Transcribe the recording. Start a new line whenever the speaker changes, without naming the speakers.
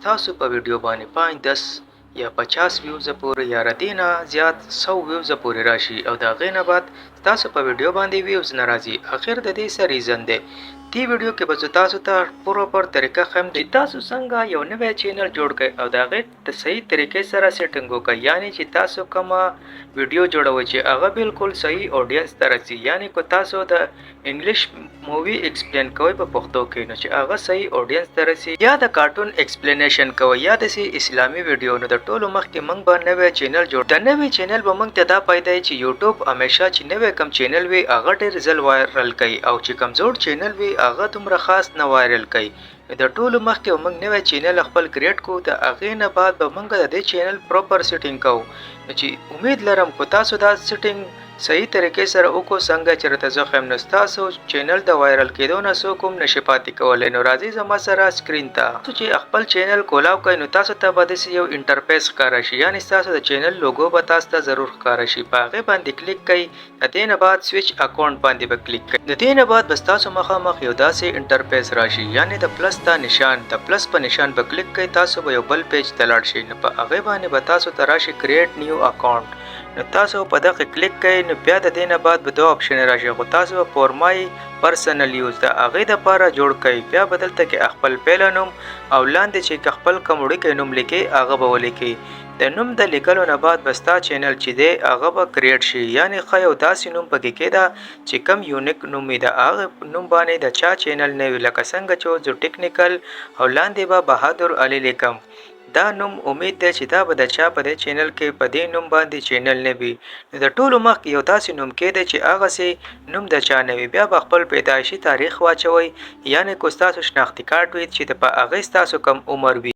ستاسو په ویډیو باندې پنځ دس یا 50 ویوزه پورې یا د دې نه زیات 100 ویوزه پورې راشي او د هغې نه بعد ستاسو په ویډیو باندې ویوز نه راځي، اخر د دې څه ریزن دی؟ دې ویډیو کې به زه تاسو ته پروپر طریقه ښیم چې تاسو څنګه یو نوی چینل جوړ کړئ او د هغې د صحیح طریقې سره سیټینګ وکړئ، یعنی چې تاسو کومه ویډیو جوړوئ چې هغه بالکل صحیح اډینس ته رسي. یعنی که تاسو د انګلیش مووي ایکسپلین کوئ په پښتو کې، نو چې هغه صحیح اډینس ته رسي، یا د کارټون ایکسپلینیشن کوئ، یا داسې اسلامي ویډیو، نو د ټولو مخکې موږ به نوی چینل جوړ. د نوي چینل به موږ ته دا فایده وي چې یوټیوب همیشه چې نوی کوم چینل وي هغه ډیر ځل وایرل کوي، او چې کوم زوړ چینل وي هغه دومره خاص نه وایرل کوي. نو د ټولو مخکې به موږ نوی چینل خپل کریټ کو، د هغې نه بعد به موږ د دې چینل پروپر سیټینګ کوو. نو چې امید لرم که تاسو دا سیټینګ صحیح طریقې سره وکړو څنګه چې راته زه ښیم، نو ستاسو چینل د وایرل کېدو نه څوک هم نشي پاتې کولی. نو راځئ زما سره سکرین ته. تاسو چې خپل چینل کولاو کړئ نو تاسو ته به داسې یو انټرفیس ښکاره شي، یعنی ستاسو د چینل لوګو به تاسو ته ضرور ښکاره شي. په هغې باندې کلیک کړئ، د دې نه بعد سویچ اکاونټ باندې به کلیک کړئ. د دې نه بعد به ستاسو مخامخ یو داسې انټرفیس راشي، یعنی د پلس ته نشان، د پلس په نشان به کلیک کړئ، تاسو به یو بل پیج ته لاړ شئ. نو په هغې باندې به تاسو ته راشي کریټ نیو اکاونټ، نو تاسو په دغه کلیک کړئ. نو بیا د دې نه بعد به دوه آپشن راشي، خو تاسو به فور مای پرسنل یوز د هغې دپاره جوړ کړئ. بیا به دلته کې خپل پهله نوم او لاندې چې خپل کوم وړوکی نوم لیکئ هغه به ولیکئ. د نوم د لیکلو نه بعد به ستا چینل چې دی هغه به کریټ شي، یعنی ښه یو داسې نوم پکې کېده چې کوم یونیک نوم وي، د هغه نوم باندې د چا چینل نه وي، لکه څنګه چې اوس زه ټیکنیکل او لاندې به بهادر علي لیکم. دا نوم امید دی چې دا به د چا په دې چینل کې په دې نوم باندې چینل نه وي. نو د ټولو مخکې یو داسې نوم کېده چې هغسې نوم د چا نه وي. بیا به خپل پیدایشي تاریخ واچوئ، یعنی که ستاسو شناختي کارت وي چې په هغې ستاسو کوم عمر وي.